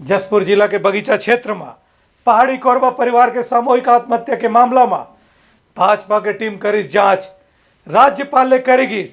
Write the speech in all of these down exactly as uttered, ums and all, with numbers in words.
जशपुर जिला के बगीचा क्षेत्र म पहाड़ी कोरबा परिवार के सामूहिक आत्महत्या के मामला म भाजपा के टीम करिस जांच, राज्यपाल ले करे गिस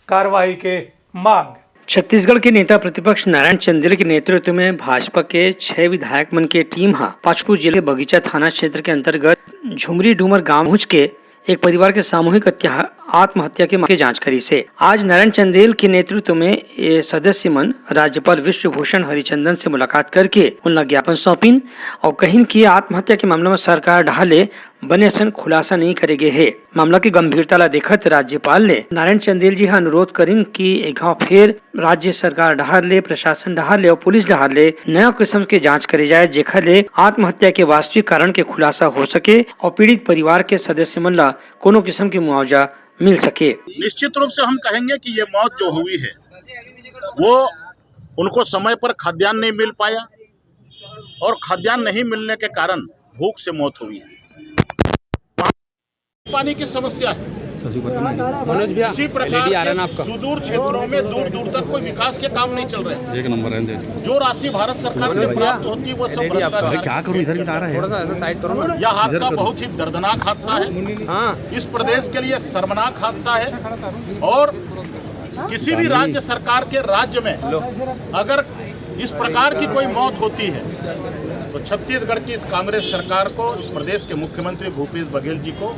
कार्रवाई के मांग। छत्तीसगढ़ के नेता प्रतिपक्ष नारायण चंदेल के नेतृत्व में भाजपा के छह विधायक मन के टीम ह पाचपुर जिले के बगीचा थाना क्षेत्र के अंतर्गत झुमरी डूमर गांव पहुंच के एक परिवार के सामूहिक हत्या, आत्महत्या के मामले के जांच करिस हे। आज नारायण चंदेल के नेतृत्व में ये सदस्य मन राज्यपाल विश्वभूषण हरिचंदन से मुलाकात करके उनला ज्ञापन सौंपिन और कहिन कि आत्महत्या के मामला में सरकार डहार ले बने असन खुलासा नहीं करे गे हे। मामला के गंभीरता ला देखत राज्यपाल ले नारायण चंदेल जी ह अनुरोध करिन कि एक घाव फेर राज्य सरकार डहार ले, प्रशासन डहार ले और पुलिस डहार ले नया किस्म के जांच करे जाए, जेखर ले आत्महत्या के वास्तविक कारण के खुलासा हो सके और पीड़ित परिवार के सदस्य मन ला कोनो किस्म के मुआवजा मिल सके। निश्चित रूप से हम कहेंगे कि ये मौत जो हुई है, वो उनको समय पर खाद्यान्न नहीं मिल पाया और खाद्यान्न नहीं मिलने के कारण भूख से मौत हुई है। पानी की समस्या है। मनोज भैया, इसी प्रकार एलईडी आ रहा है ना के आपका? सुदूर क्षेत्रों में दूर दूर तक कोई विकास के काम नहीं चल रहे हैं। एक नंबर है जैसे। जो राशि भारत सरकार से प्राप्त होती है, वो सब एलईडी आपका। भाई, भ्रष्टाचार। क्या करूँ, इधर भी तो आ रहा है। थोड़ा सा ऐसा साइड करो ना। यह हादसा बहुत ही दर्दनाक हादसा है। हाँ, इस प्रदेश के लिए शर्मनाक हादसा है और किसी भी राज्य सरकार के राज्य में अगर इस प्रकार की कोई मौत होती है तो छत्तीसगढ़ की इस कांग्रेस सरकार को, इस प्रदेश के मुख्यमंत्री भूपेश बघेल जी को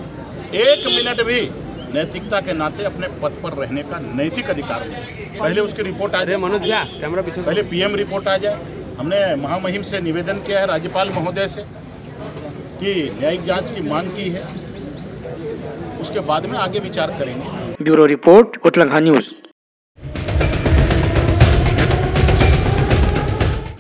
एक मिनट भी नैतिकता के नाते अपने पद पर रहने का नैतिक अधिकार नहीं है। पहले उसकी रिपोर्ट आ अरे जाए, मनोज भैया, कैमरा पीछे पहले पीएम रिपोर्ट आ जाए। हमने महामहिम से निवेदन किया है, राज्यपाल महोदय से, कि न्यायिक जांच की मांग की है, उसके बाद में आगे विचार करेंगे। Bureau report, Utlanga news.